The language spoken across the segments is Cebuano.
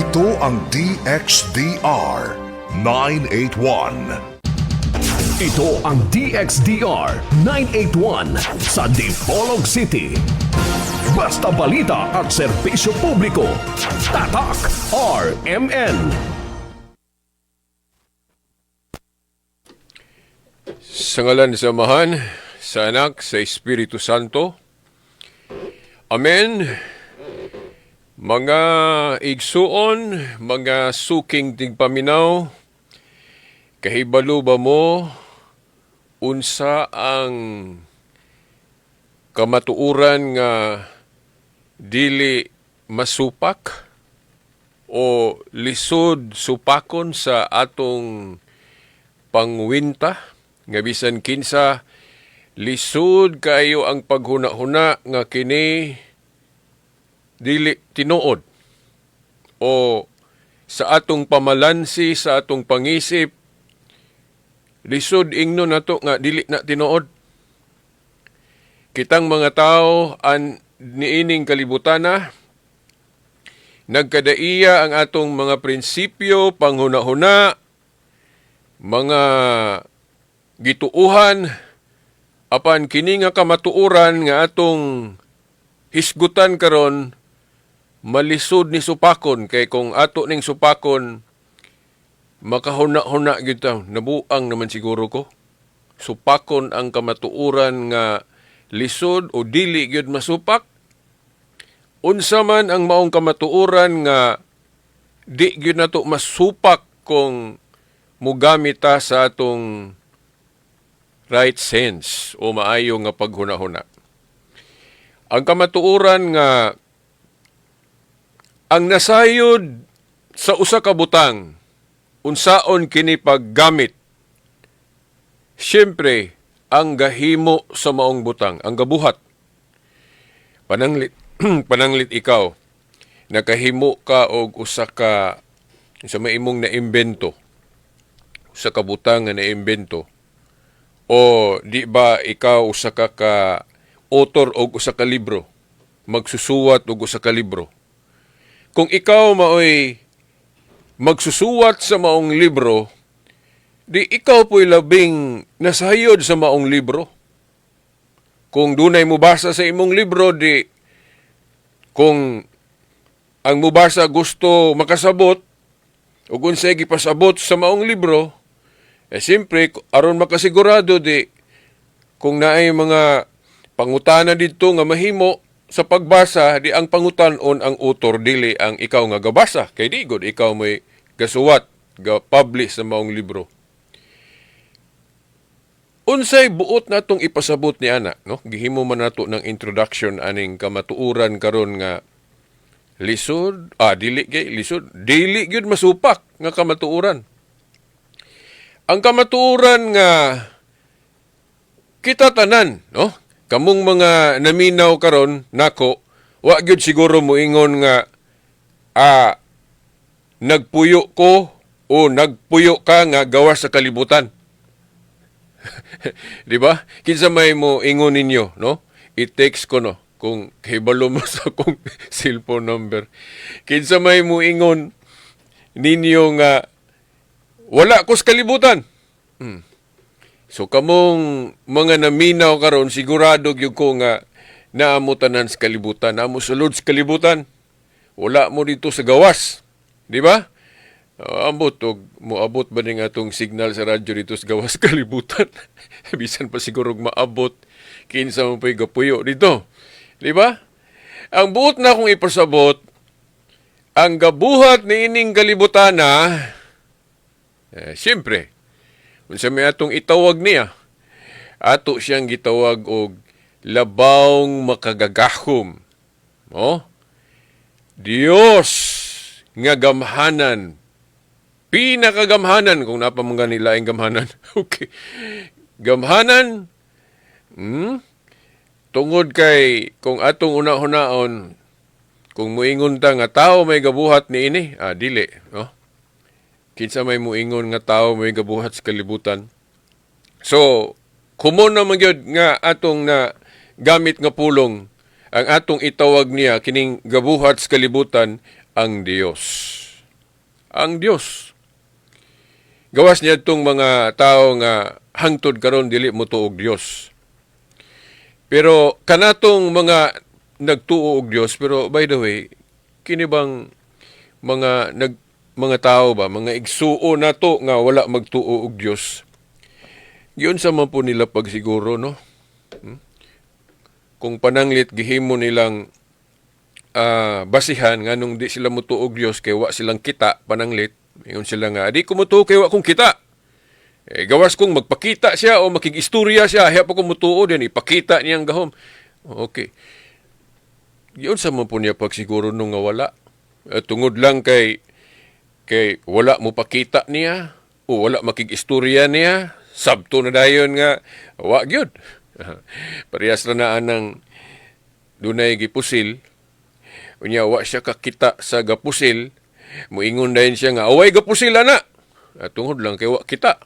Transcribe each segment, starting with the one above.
Ito ang DXDR 981. Ito ang DXDR 981 sa Dipolog City. Basta balita at serbisyo publiko. Tatak RMN. Sa ngalan sa Amahan, sa Anak, sa Espiritu Santo. Amen. Mga igsuon, mga suking tigpaminaw, kahibalo ba mo unsa ang kamatuoran nga dili masupak o lisod supakon sa atong pangwinta nga bisan kinsa lisod kaayo ang paghuna-huna nga kini dili tinuod o sa atong pamalansi, sa atong pangisip, lisod ingno nato nga dili na tinuod? Kitang mga tao an niining kalibutana, nagkadaiya ang atong mga prinsipyo, panghuna-huna, mga gituuhan, apan kini nga kamatuoran nga atong hisgutan karon malisod ni supakon, kay kung ato ning supakon, makahuna-huna gyud ta, "Nabuang naman siguro ko." Supakon ang kamatuoran nga lisod o dili gyud masupak. Unsa man ang maong kamatuoran nga di gyud nato masupak kung mugamit ta sa atong right sense o maayo nga paghuna-huna? Ang kamatuoran nga ang nasayod sa usa ka butang, unsaon kini paggamit, siyempre ang gahimo sa maong butang, ang gabuhat. Pananglit ikaw nakahimo ka og usa ka sa may imong naimbento, usa ka butang nga naimbento, o di ba ikaw usa ka ka author og usa ka libro, magsusuwat og usa ka libro? Kung ikaw maoy magsusuwat sa maong libro, di ikaw po'y labing nasayod sa maong libro. Kung dunay mubasa sa imong libro, di kung ang mubasa gusto makasabot ug unsay gipasabot sa maong libro, eh siyempre aron makasigurado, di kung naay mga pangutana didto nga mahimo sa pagbasa, di ang pangutan-on ang author, dili ang ikaw nga gabasa, kay di gud ikaw may gasuwat, ga-publish sa maong libro. Unsay buot natong ipasabot ni ana, no? Gihimo man nato ng introduction aning kamatuoran karon nga lisod, dili kay lisod, dili gyud masupak nga kamatuoran. Ang kamatuoran nga kita tanan, no? Kamong mga naminaw karon nako, wa gyud siguro moingon nga nagpuyo ko o nagpuyo ka nga gawas sa kalibutan. Di ba? Kinsa may mo ingon ninyo, no? I-text ko, no, kung kahibalo mo sa akong cellphone number. Kinsa may mo ingon ninyo nga wala ko sa kalibutan? So kamong mga naminaw karon, sigurado gyud ko nga naa mo tanan sa kalibutan, naa mo sulod sa kalibutan. Wala mo dito sa gawas. Di ba? Ambot og moabot ba ning atong signal sa radyo dito sa gawas kalibutan? Bisan pa siguro og maabot, kinsa mo pa'y gapuyo dito. Di ba? Ang buot na akong ipasabot, ang gabuhat ni ining kalibutana, eh, siyempre, unsa may atong itawag niya, ato siyang gitawag og labawng makagagahom. Oh? Dios nga gamhanan. Pinakagamhanan, kung naa pa man nila ang gamhanan. Okay. Gamhanan, Tungod kay kung atong una-hunaon, kung muingon ta nga tao may gabuhat ni ini, dili, no? Kinsa may muingon nga tao may gabuhat sa kalibutan? So, kumon naman gyud nga atong na gamit nga pulong, ang atong itawag niya kining gabuhat sa kalibutan, ang Dios. Ang Dios. Gawas niya itong mga tao nga hangtod karon dili mo og Dios. Pero kanatong mga nagtuo og Dios, pero by the way, kini bang mga nag mga tao ba, mga igsuo nato nga wala magtuo og Dios. Giunsa man po nila pagsiguro, no? Kung pananglit gihimo nilang basihan nganong di sila motuo og Dios kay wa silang kita pananglit, ingon sila nga di ko motuo kay wa kong kita. Eh, gawas kung magpakita siya o makig-istorya siya, hiya pa ko motuo din, ipakita niyang gahom. Okay. Giunsa man po niya pagsiguro nung nga wala? Eh, tungod lang kay wala mo pakita niya o wala makig-istorya niya, sabto na dayon nga wa gyud. Parehas ra na anang dunay gipusil, unya wa siya kakita sa gapusil, muingon dayon siya nga away gapusil ana. Ah, tungod lang kay wa kita.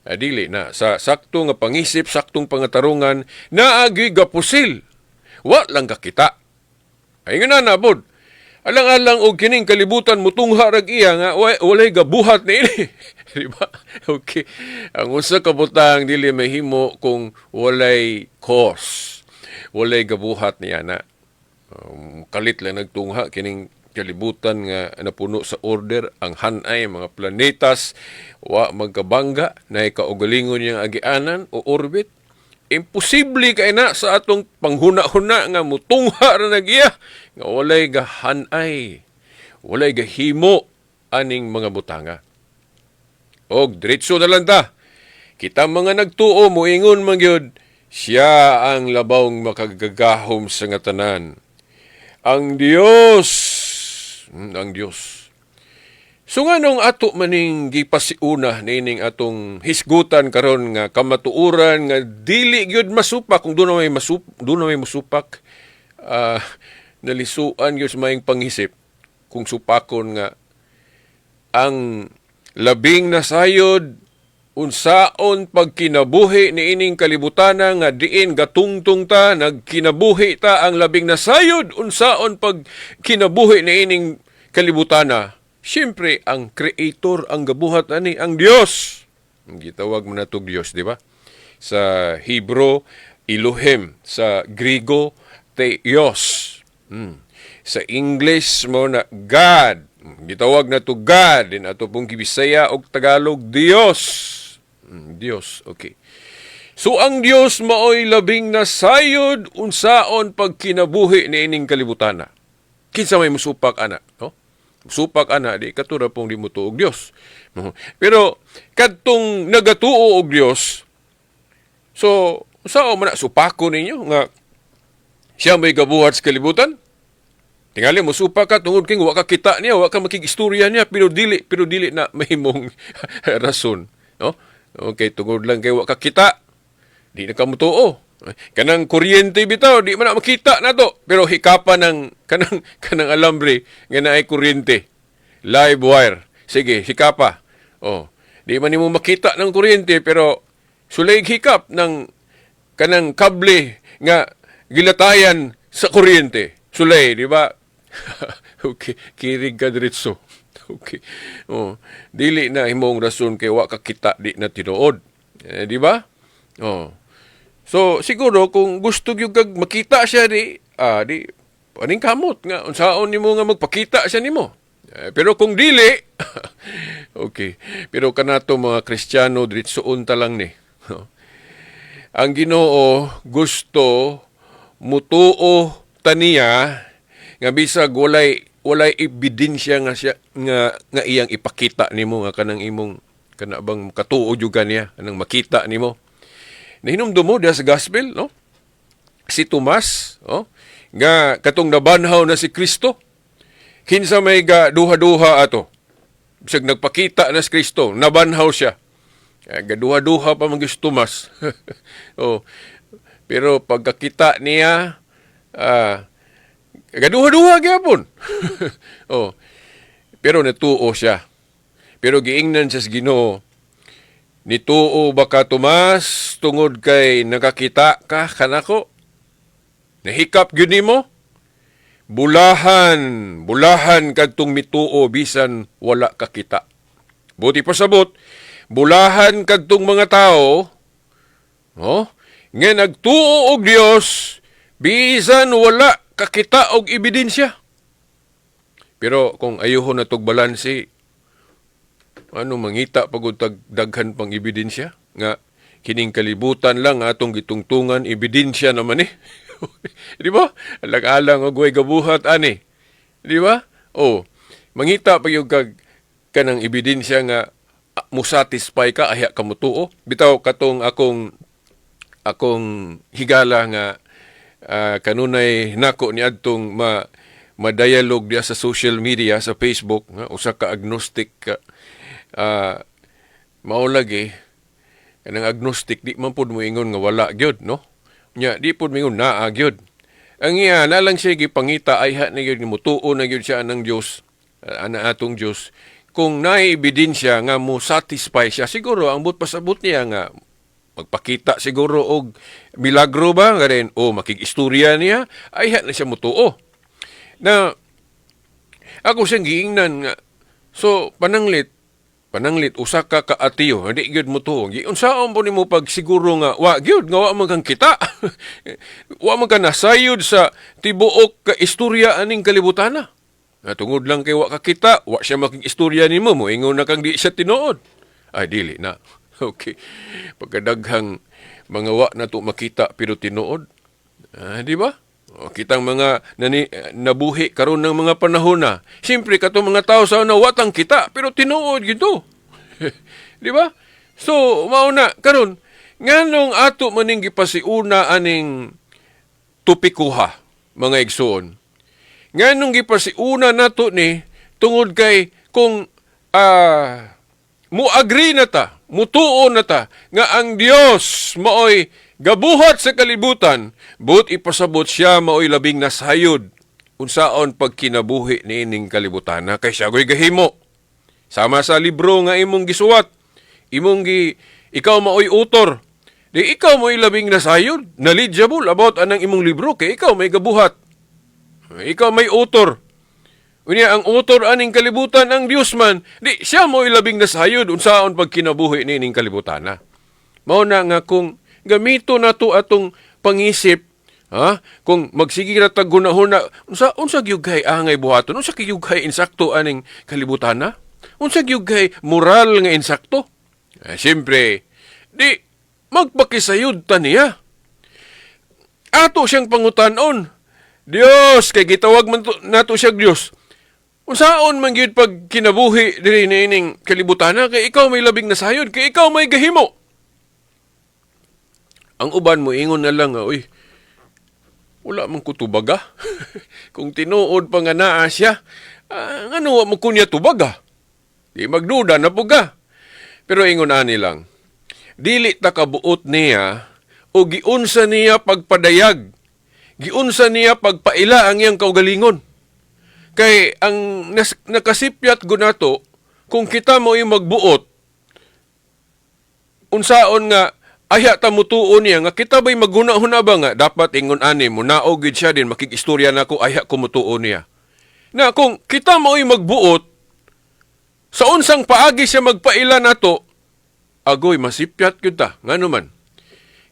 Ah, dili na sa sakto nga pangisip, saktong pangatarungan, naagi gapusil. Wa lang kakita. Ay nga na bod. Alang-alang og kining kalibutan mutungha rag iya nga walay gabuhat niini. Di ba? Okay. Ang usa ka butang dili mahimo kung walay cause. Walay gabuhat niya na. Kalit lang nagtungha kining kalibutan nga napuno sa order, ang hanay mga planetas wa magkabangga na kaugalingon niyang agianan o orbit. Imposible kay na sa atong panghuna-huna nga mutungha ra nagiya nga walay gahanay, walay gahimo aning mga butanga. Og diretso na lang ta, kita mga nagtuo moingon man gyud siya ang labawng makagagahom sa nga tanan, ang Dios. Ang Dios. So nganong ato maning gipasiuna nining atong hisgutan karon nga kamatuoran nga dili gyud masupak? Kung doon na may masupak, nalisuan gyud sa maayong pangisip kung supakon nga ang labing nasayod unsaon pagkinabuhi niining kalibutana nga diin gatungtong ta, nagkinabuhi ta, ang labing nasayod unsaon pagkinabuhi niining kalibutana, siyempre ang creator, ang gabuhat ani, ang Dios. Gitawag mo na tog Dios, di ba? Sa Hebrew, Elohim; sa Grigo, Theos. Sa English mo na God. Gitawag na to God din ato pong gibisaya og Tagalog, Dios. Dios, okay. So ang Dios maoy labing nasayod unsaon pagkinabuhi niining kalibutana. Kinsa may musupak ana, no? Supak ana, di katura pong di mo og Dios. No? Pero kadtong nagatuo og Dios, so sao man na supako ninyo nga siya may gabuhat sa kalibutan? Tingali mo supak ka tungod kay wa ka kita niya, wa ka makig-istorya niya, pero dili na mahimong rason, no? Okay, tungod lang kay wa ka kita, di na ka motuo. Kanang kuryente bitaw, di man na makita na to. Pero hikapan ng kanang kanang alambre nga naay kuryente. Live wire. Sige, hikapa. Oh, di man nimo makita ng kuryente pero sulay hikap ng kanang kable nga gilatayan sa kuryente. Sulay, di ba? Okay, kirig ka diretso. Okay. Oh, dili na imong rason kay wa ka kita di na tinuod. Eh, di ba? Oh. So siguro kung gusto gyud kag makita siya di aning kamot nga unsaon nimo nga magpakita siya nimo. Eh, pero kung dili, okay. Pero kanato mga Kristiyano, diretsoon ta lang ni. No? Ang Ginoo gusto mutuo taniya nga bisag walay ebidensya nga siya nga iyang ipakita nimo nga kanang imong kana bang katuo jud ka niya anang makita nimo. Nahinumdum mo diha sa gospel, no, si Tomas, oh, nga katong nabanhaw na si Kristo, kinsa may ga duha-duha ato bisag nagpakita na si Kristo, nabanhaw siya? Eh, gaduha-duha pa man gyud si Tomas. Oh. Pero pagkakita niya, gaduha-duha gyapon. Oh. Pero natuo siya. Pero giingnan siya sa Ginoo, "Nituo ba ka, Tomas, tungod kay nakakita ka kanako? Nahikap gyud nimo? Bulahan, bulahan kadtong mituo bisan wala kakita. Buot pasabot, bulahan kadtong mga tao, no, nga nagtuo og Dios bisan wala kakita og ebidensya. Pero kung ayuhon na tog balanse, ano, mangita pagud tag daghan pang ebidensya nga kining kalibutan lang atong gitungtungan, ebidensya naman eh. Di ba? Alang-alang og way gabuhat ani. Di ba? Oh, mangita pa gyud kag kanang ebidensya nga mo satisfy ka ayha ka motuo. Bitaw katong akong akong higala nga kanunay nako ni adtong ma ma-dialogue diya sa social media sa Facebook nga usa ka agnostic ka, mao lagi kanang agnostic, di man pud moingon nga wala gyud, no? Nya di pud moingon naa gyud. Ang iya na lang siya gipangita ayha na gyud mutuo na gyud siya anang Dios, ana atong Dios, kung naay ebidensya nga mo satisfy siya. Siguro ang buot pasabot niya nga magpakita siguro og milagro ba nga rin o makig-istorya niya ayha na siya mutuo. Na ako siyang giingnan nga so pananglit pananglit usa ka ka ateo hindi gyud mo tuo, giunsaon po nimo pag siguro nga wa gyud, nga wa man kang kita, wa man ka nasayod sa tibuok ka istorya aning kalibutan na? Na tungod lang kay wa ka kita, wa siya makig-istorya nimo, moingon na kang di siya tinuod? Ay, dili na. Okay, pagkadaghang mga wa na to makita pero tinuod. Ah, di ba? O, kitang mga nabuhi karon ng mga panahon na. Siyempre, katong mga tao sa una, watang kita, pero tinuod gito. Di ba? So, mao na, karon, nganong ato maning gipasiuna aning topikuha, mga igsoon? Nganong gipasiuna nato ni? Tungod kay kung mo agree na ta, mutuo na ta nga ang Dios maoy gabuhat sa kalibutan, buot ipasabot siya maoy labing nasayod unsaon pagkinabuhi niining kalibutan na kay siya goy gahimo. Sama sa libro nga imong gisuwat, imong gi ikaw maoy author. Di ikaw mo'y labing nasayod, knowledgeable about anang imong libro kay ikaw may gabuhat. Ikaw may author. Unya ang author aning kalibutan ang Dios man, di siya mo'y labing nasayod unsaon pagkinabuhi niining kalibutan na. Mao na nga kung gamito nato atong pangisip, ha? Kung magsige ra tag hunahuna, unsa unsa gyud kay angay buhaton? Unsa gyud kay insakto aning kalibutan na? Unsa gyud kay moral nga insakto? Eh, siyempre, di magpakisayod ta niya. Ato siyang pangutanon. Dios, kay gitawag man to, nato siya Dios. Unsaon man gyud pag kinabuhi diri niining kalibutan na kay ikaw may labing nasayod, kay ikaw may gahimo? Ang uban mo ingon na lang nga, "Uy, wala man ko tubaga. Kung tinuod pa nga naa siya, ngano wa mo kunya tubaga?" Di magduda na pud ka. Pero ingon ani lang, dili ta kabuot niya o giunsa niya pagpadayag, giunsa niya pagpaila ang iyang kaugalingon. Kay ang nakasipyat gunato, kung kita mo magbuot, unsaon nga ayha ta mutuo niya nga kita ba'y maghuna-huna ba nga dapat ingon ani mo naog gid siya din makig-istorya nako ayha ko mutuo niya. Na kung kita mo'y magbuot sa unsang paagi siya magpaila nato, agoy, masipyat gyud ta. Ngano man?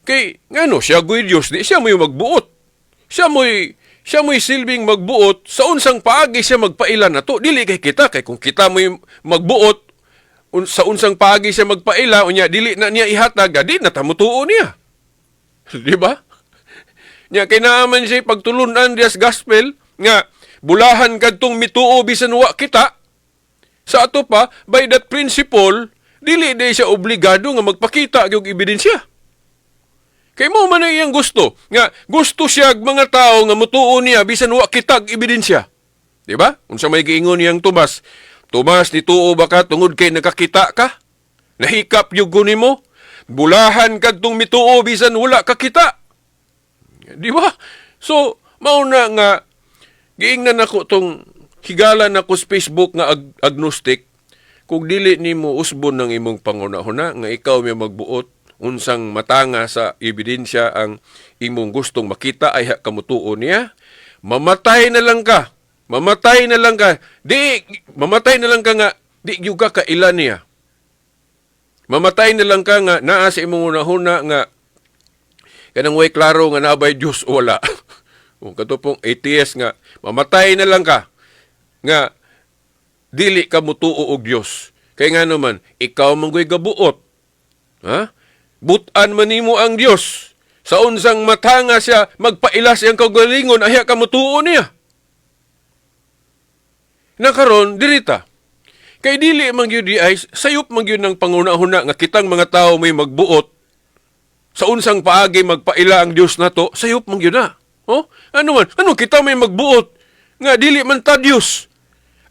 Kay ngano siya goy Dios, di siya mo'y magbuot. Siya mo'y silbing magbuot sa unsang paagi siya magpaila nato. Dili kay kita, kay kung kita mo'y magbuot sa unsang paagi siya magpaila, unya dili na niya ihatag, di na ta mutuo niya. Di ba? Nya kay naaman siya pagtulunan diya sa gospel nga bulahan kadtong mituo bisan wa kita. Sa ato pa, by that principle, dili day siya obligado nga magpakita og ebidensya. Kay mo man ang iyang gusto nga gusto siya og mga tao nga mutuo niya bisan wa kitag ebidensya. Di ba? Unsa may giingon niyang Tomas? "Tomas, nituo ba ka tungod kay nakakita ka? Nahikap gyud ko nimo. Bulahan kadtong mituo bisan wala ka kita." Di ba? So, mao na nga giingnan nako tong higala nako sa Facebook nga agnostic, kung dili nimo usbon ng imong panghuna-huna nga ikaw may magbuot unsang matanga sa ebidensya ang imong gustong makita ayha ka mutuo niya. Mamatay na lang ka. Mamatay na lang ka. Di, mamatay na lang ka nga, di gyud ka kaila niya. Mamatay na lang ka nga, naa sa imong hunahuna nga, kanang way klaro nga naa bay Diyos o wala. Kung kato pong atheist nga, mamatay na lang ka nga dili ka mutuo og Dios. Kay nga naman, ikaw man goy gabuot. Ha? Butan man nimo ang Dios. Sa unsang mata nga siya magpaila sa iyang kaugalingon, ayha ka mutuo niya. Nakaron dirita. Kay dili man gyud di ay sayop man gyud ng panguna-huna nga kitang mga tao may magbuot sa unsang paagi magpaila ang Dios nato, sayop man gyud na. Oh? Ano man? Ano kita may magbuot nga dili man ta Dios?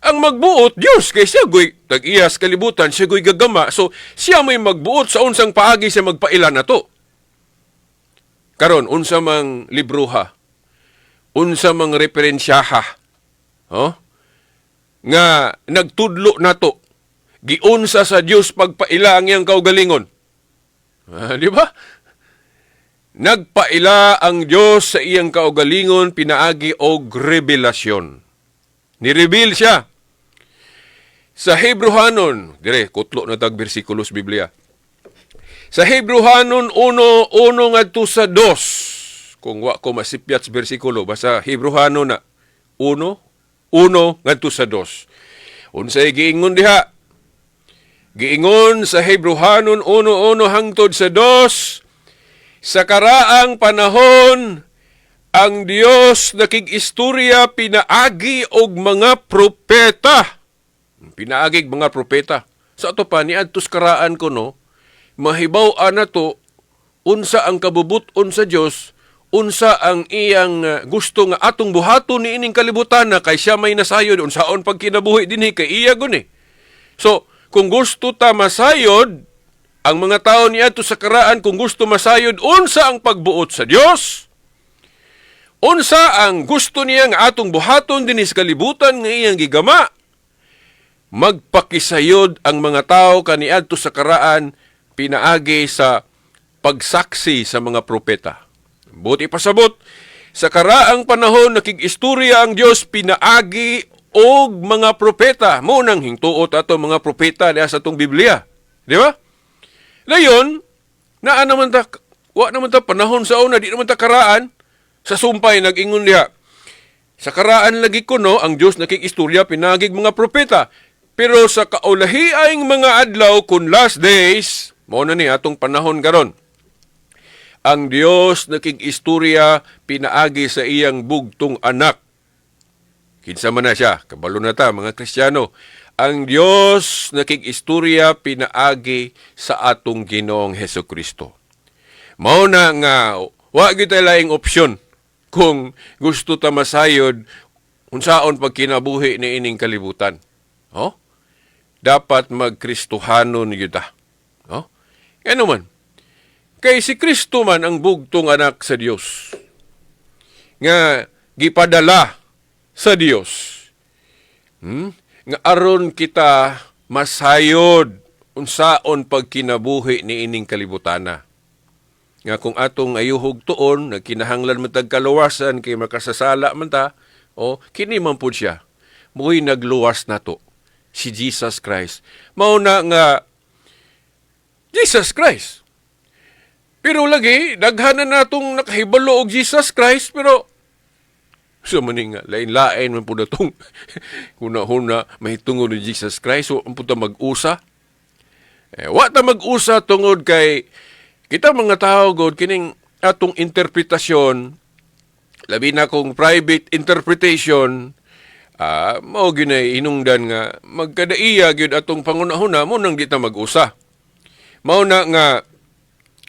Ang magbuot Dios kay siya goy tag-iyas kalibutan, siya goy gagama. So siya may magbuot sa unsang paagi siya magpaila nato. Karon unsa mang libroha? Unsa mang referensyaha? Oh? Nga nagtudlo nato giunsa sa Dios pagpaila ang iyang kaugalingon. Ah, di ba? Nagpaila ang Dios sa iyang kaugalingon pinaagi og revelasyon. Ni-reveal siya. Sa Hebreohanon, dire kutlo na tag bersikulo sa Biblia. Sa Hebreohanon 1:1 ngadto sa 2. Kung wa ko masipyat sa bersikulo, basta Hebreohanon na 1:1 ngadto sa 2. Unsay giingon diha? Giingon sa Hebreohanon 1:1 hangtod sa 2, sa karaang panahon, ang Dios nakig-istorya pinaagi og mga propeta. Pinaagig mga propeta. Sa ato pa niadto sa karaan ko, no, mahibaw-an nato unsa ang kabubut-on sa Dios, unsa ang iyang gusto nga atong buhaton niining kalibutan na kay siya may nasayod unsaon pagkinabuhi dinhi kay iya gun eh. So, kung gusto ta masayod, ang mga tao niadto sa karaan, kung gusto masayod unsa ang pagbuot sa Dios, unsa ang gusto niya nga atong buhaton dinhi sa kalibutan nga iyang gigama, magpakisayod ang mga tao kaniadto sa karaan pinaagi sa pagsaksi sa mga propeta. Buti pasabot, sa karaang panahon nakig-istorya ang Dios pinaagi og mga propeta. Mo nang hingtuot ato mga propeta diha sa atong Biblia. Di ba? Ngayon, naa naman ta, wa naman ta panahon sa una, di naman ta karaan. Sa sumpay, nag-ingon diha. Sa karaan lagi kuno, ang Diyos nakig-istorya pinagig mga propeta. Pero sa kaulahiaing mga adlaw, kun last days, mao na ni atong panahon karon. Ang Dios nakig-istorya pinaagi sa iyang bugtong anak. Kinsa man na siya, kabalo na ta mga Kristiyano. Ang Dios nakig-istorya pinaagi sa atong Ginoong Heso Kristo. Mao na nga wa gyud tay laing opsyon kung gusto ta masayod unsaon pagkinabuhi ni ining kalibutan. Oh? Dapat magkristohanon gyud ta. Oh? Ngano man? Kay si Kristo man ang bugtong anak sa Dios nga gipadala sa Dios. Nga aron kita masayod unsaon pagkinabuhi ni ining kalibutana. Nga kung atong ayuhog tuon, nagkinahanglan man tag kaluwasan kay makasasala man ta, o kini man pud siya. Mo'y nagluwas nato si Jesus Christ. Mao na nga Jesus Christ. Pero lagi daghan na natong nakahibalo og Jesus Christ, pero so maning nga lain-lain man pud atong hunahuna mahitungod ni Jesus Christ. So, ang punta mag-usa. Eh, wa ta mag-usa tungod kay kita mga tao god kining atong interpretasyon, labi na kung private interpretation, mao gyud nay hinungdan nga magkadaiya gyud atong pangunahuna, mo nang di ta mag-usa. Mao na nga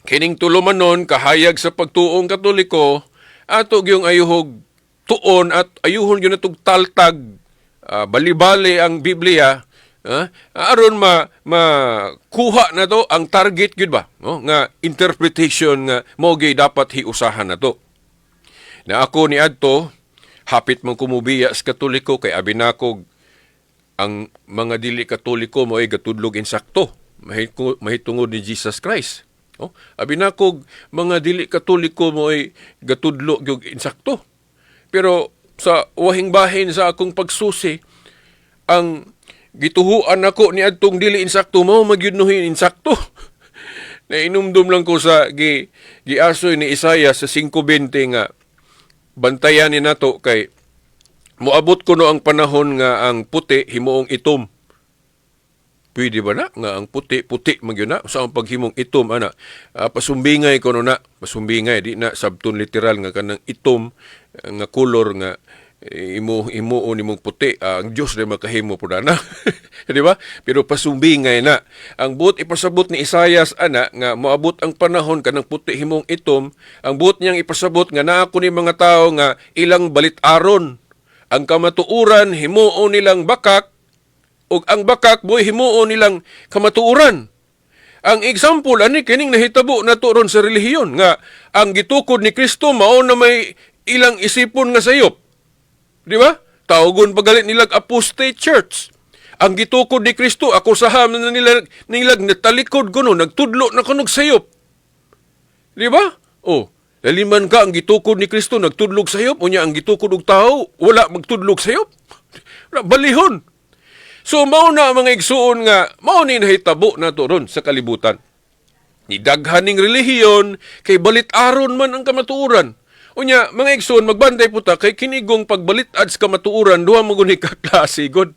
kining tulumanon kahayag sa pagtuong Katoliko, ato gyung ayuhog tuon at ayuhon gyud natog taltag, bali-bali ang Biblia, aron ma makuha na to ang target gyud ba, no, nga interpretation nga mao gyud dapat hiusahan na to. Na ako ni adto hapit man kumubiya sa Katoliko kay abi nako ang mga dili Katoliko mo ay gatudlog insakto mahitungod ni Jesus Christ. Oh, abi nako mga dili Katoliko mo ay gatudlo gyud insakto. Pero Sa wahing bahin sa akong pagsusi, ang gituhuan nako ni adtong dili insakto mao magyud nuhin insakto. Nainumdum lang ko sa giasoy ni Isaiah sa 5:20 nga bantayan ni nato kay moabot kuno ang panahon nga ang puti himuong itom. Pwede ba na nga ang puti puti man gyud na sa ang paghimong itom ana? Pasumbingay kuno na, pasumbingay, di na sabton literal nga kanang itom nga kolor nga imo himuon nimong puti. Ang Dios ray makahimo pud ana, di ba? Pero pasumbingay na ang buot ipasabot ni Isayas ana nga moabot ang panahon kanang puti himong itom. Ang buot niyang ipasabot nga naa kuni mga tawo nga ilang balit-aron ang kamatuoran, himuon nilang bakak, ug ang bakak boy himuon nilang kamatuoran. Ang example ani kining nahitabo nato ron sa relihiyon nga ang gitukod ni Kristo mao na may ilang isipon nga sayop. Di ba? Tawgon pa gali nilag apostate church. Ang gitukod ni Kristo akusahan na nila nilag natalikod kuno, nagtudlo na kunog sayop. Di ba? Oh, laliman ka, ang gitukod ni Kristo nagtudlog sayop, unya ang gitukod og tao wala magtudlog sayop. Wala, balihon. So mao na ang mga igsuon nga mao ni nahitabo nato ron sa kalibutan. Ni daghan ning relihiyon kay balit-aron man ang kamatuoran. Unya, mga igsuon, magbantay po ta kay kinigong pagbalit-ad sa kamatuoran, duha mo guni ka klase god.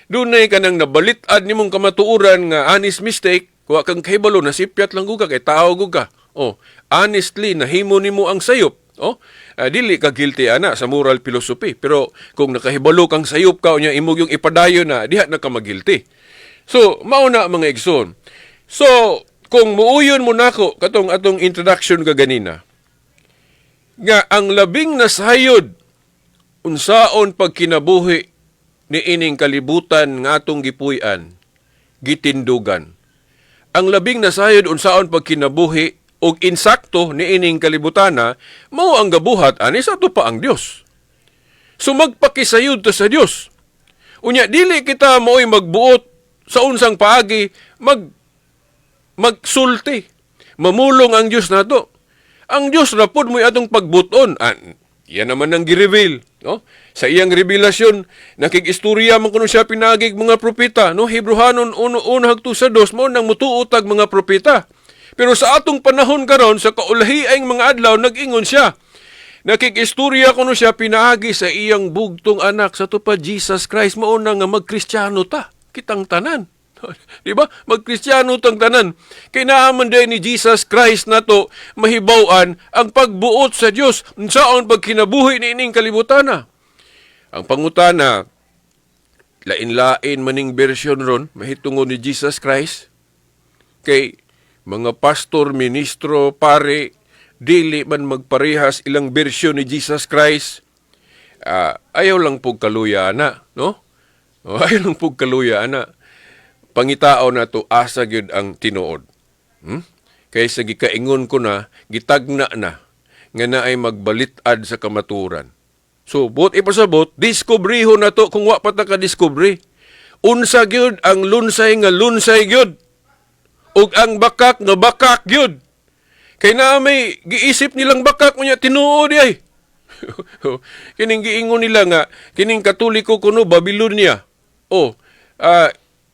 Dunay kanang nabalit-ad nimong kamatuoran nga honest mistake, wa kang kahibalo, nasipyat lang gud ka kay tao gud ka. Oh, honestly nahimo nimo ang sayop. Oh, dili ka guilty ana sa moral philosophy. Pero kung nakahibalo kang sayop ka unya imo yung ipadayon na, diha na ka magilty. So, mao na, mga igsoon. So, kung muuyon mo nako katong atong introduction kaganina, nga ang labing nasayod unsaon pagkinabuhi ni ining kalibutan nga atong gipuy-an, gitindugan. Ang labing nasayod unsaon pagkinabuhi og insakto ni ining kalibutana mao ang gabuhat ani sa ato pa ang Dios. So magpakisayod ta sa Dios. Unya dili kita mao'y magbuot sa unsang paagi magsulti. Mamulong ang Dios nato. Ang Dios ra pod mo'y atong pagbuton. Ah, yan naman ang gi-reveal, no? Sa iyang revelasyon, nakig-istorya man kuno siya pinaagig mga propeta, no? Hebreohanon 1:1 hangtod sa 2, mao nang mutuo tag mga propeta. Pero sa atong panahon karon, sa kaulahiang mga adlaw, nag-ingon siya. Nakig-istorya kuno siya pinaagi sa iyang bugtong anak sa pa Jesus Christ. Mao na nga magkristyano ta kitang tanan. Di ba? Magkristyano tang tanan. Kay naa man diay ni Jesus Christ nato mahibaw-an ang pagbuot sa Dios unsaon pagkinabuhi ni ining kalibutana. Ang pangutana, lain-lain maning version ron mahitungod ni Jesus Christ. Kay mga pastor, ministro, pare, dili man magparehas ilang version ni Jesus Christ. Ayaw lang pug kaluya ana, no? O, ayaw lang pug kaluya ana. Pangitao na to asa gyud ang tinuod. Kay sa gikaingon ko na, gitagna na nga naay magbalit-ad sa kamaturan. So, buot ipasabot, diskubriho na to kung wa pa ta ka-diskubre. Unsa gyud ang lunsay nga lunsay gyud? Ug ang bakak nga bakak gyud. Kay naa may giisip nilang bakak, unya tinuod ay. Kining giingon nila nga kining Katoliko kuno Babylonia. Oh,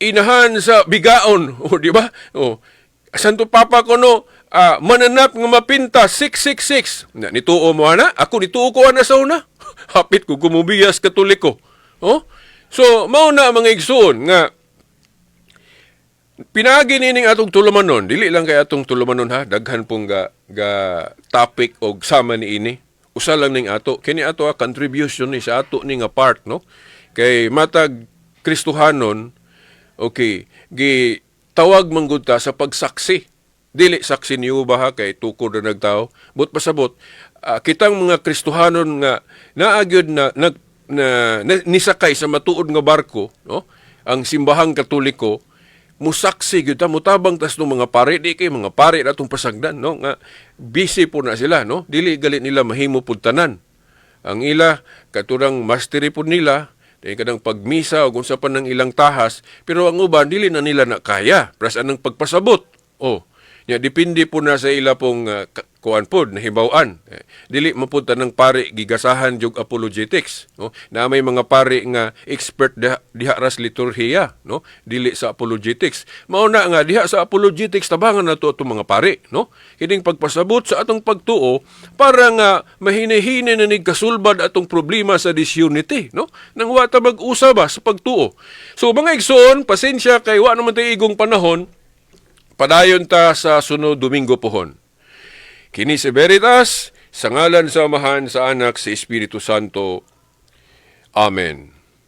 inahan sa bigaon, oh, di ba? Oh. Santo Papa kuno mananap nga mapinta 666. Na nituo mo ana? Ako nituo ko ana sa una. Hapit ko kumubiyas Katoliko. Oh? So mao na, mga igsuon, nga pinaagi nining atong tulumanon, dili lang kay atong tulumanon ha, daghan pong ga topic og sama ni ini. Usa lang ning ato, kini ato ha, contribution ni sa ato ni nga part, no? Kay matag Kristohanon, okay, gi tawag man gud ta sa pagsaksi. Dili saksi niyo ba ha, kay tukod na nagtao. But pasabot, kitang mga Kristohanon nga naagyod na, nag na nisakay sa matuod nga barko, no? Ang Simbahang Katoliko, musaksi gyud ta, mutabang tas ng mga pare, di kay mga pare na atong pasagdan, no, nga busy po na sila, no, dili gali nila mahimo pud tanan. Ang ila katurang mastery pud nila dahil kanang pagmisa o kung sa pa ng ilang tahas, pero ang uban dili na nila na kaya pras anang pagpasabot. Oh, Nya depende po na sa ila pong kuan pod nahibaw-an. Eh, dili man pud tanang pari gigasahan jug apologetics, no? Na may mga pari nga expert diha ras liturhiya, no? Dili sa apologetics. Mao na nga diha sa apologetics tabangan nato atong mga pari, no? Kining pagpasabot sa atong pagtuo para nga mahinay-hinay na nig kasulbad atong problema sa disunity, no? Nang wa ta mag-usa ba sa pagtuo. So mga igsoon, pasensya kay wa naman tay igong panahon. Padayon ta sa sunod Domingo pohon. Kini si Veritas, sa ngalan sa Amahan, sa Anak, sa Espiritu Santo. Amen.